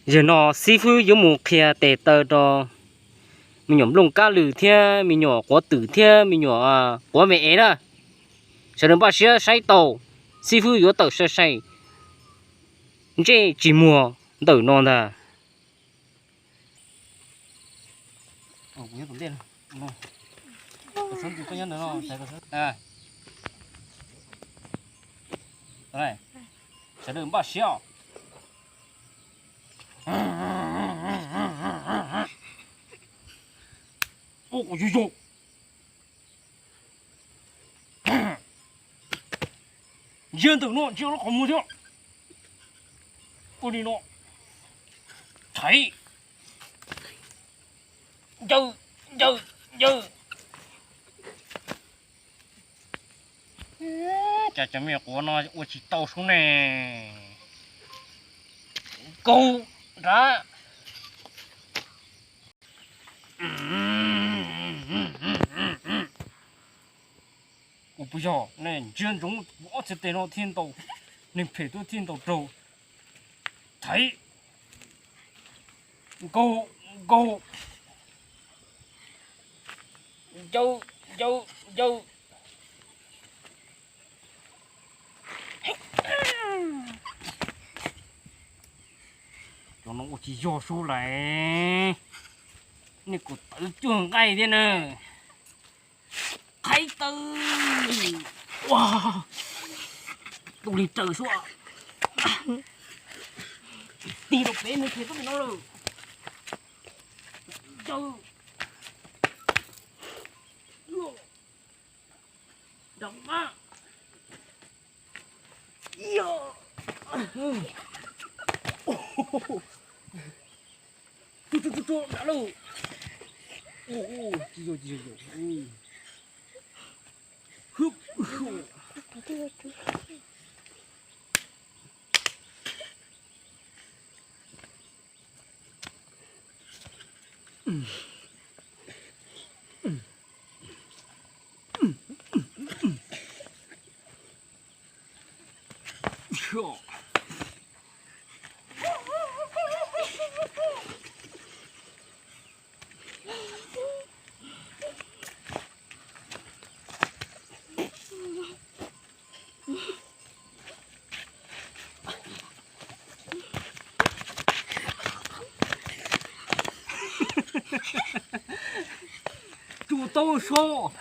Yog no xib fwb yuav mus qhia tes taw rau me nyuam nplooj kab lws thiab me nyuam quav twm thiab me nyuam quav me ev na. Sawv daws npaj siab saib tau, xib fwb yuav tawm sai sai ntsej tsis muag ntawm no ntag. Sawv daws npaj siab os. Ua kom zoo zoo. Ntsia ntawm no ntsia lub qhov muag thiab. Ua li no. Thaiv. Ncaws, ncaws, ncaws. Cas cov me quav no ua tsis tau sub ne. Kaug nrad. Ua puas yog nej ntsia ntsoov kuv ob txhais tes no thiaj ntaus, neeg phem tuaj thiaj ntaus raug. Thaiv. Nkaug, nkaug. Ncaws, ncaws, ncaws. Cov no ua tsis yog sub lawm. Nej kuj tawv cuag nqaij thiab na. Qhaib taw. Ua, tus li raws sub. Tig rau pem nws qhia tub no lawm. Ncaws. Nram qab. Tsuag tsuag tsuag tsuag nram lawm. Tsis yog, tsis yog. Tsuas tau sub.